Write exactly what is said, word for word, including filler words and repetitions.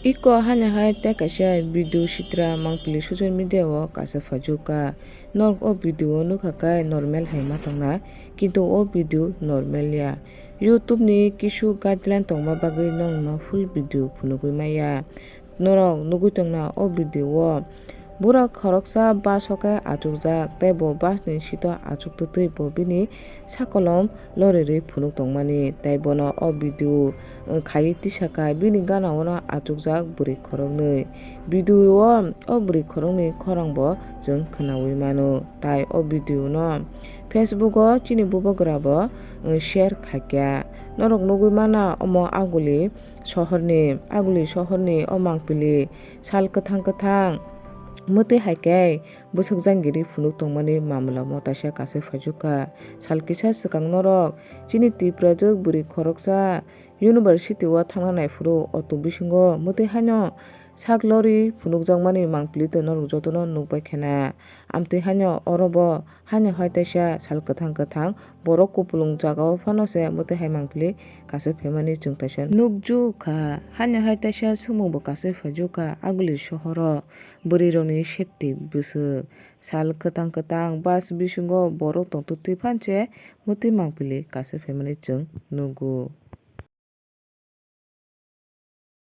Iko hanya hai tei kaisa video sitra mangpili social media o kaisa phaijuka. Norok o video o nukha khe normal hai ma tongna, kintu o video normal ya. YouTube ni kisu guideline tongma bagwi nokno full video phunugwi maya. Norok nugwi tongna o video o. Borok khoroksa bus o khe achukjak, tei bo bus ni seat o achuktwtwi bo bini sakolom lorirwi phunuk tongmani, tei bono o video, uh, khaiwi tisaka bini gana o no achukjak bwrwi khoroknwi. Video o o bwrwi khoroknwi khorang bo chwng khwnawi mano, tai o video no Facebook o chini bubagra bo, uh, share khaikha. Norok nugwi mana omo Aguli sohorni, Aguli sohorni o mangpili sal kwthang kwthang mwtwi hai khe bwswk jangiri phunuk tongmani mamla mo taisa kaisa phaijukkha. Sal kisa swkang norok chini Tiprajwk bwrwi khoroksa university o thangna naiphuru auto bisingo mwtwi haino sak lori phunukjakmani mangpili tei norok jotono nukbai khena. Amtwi haino oro bo haino hai taisa sal kwthang kwthang borok kupulung jagao phano se mwtwi hai mangpili kaisa phaimani chwng taisa nukjukha. Haino hai taisa swngmung bo kaisa phaijukkha Aguli sohoro. Bwrwirokni safety bwswk. Sal kwthang kwthang bus bisingo borok tongtwtwi phanse mwtwi mangpili kaisa phaimani chwng nugo.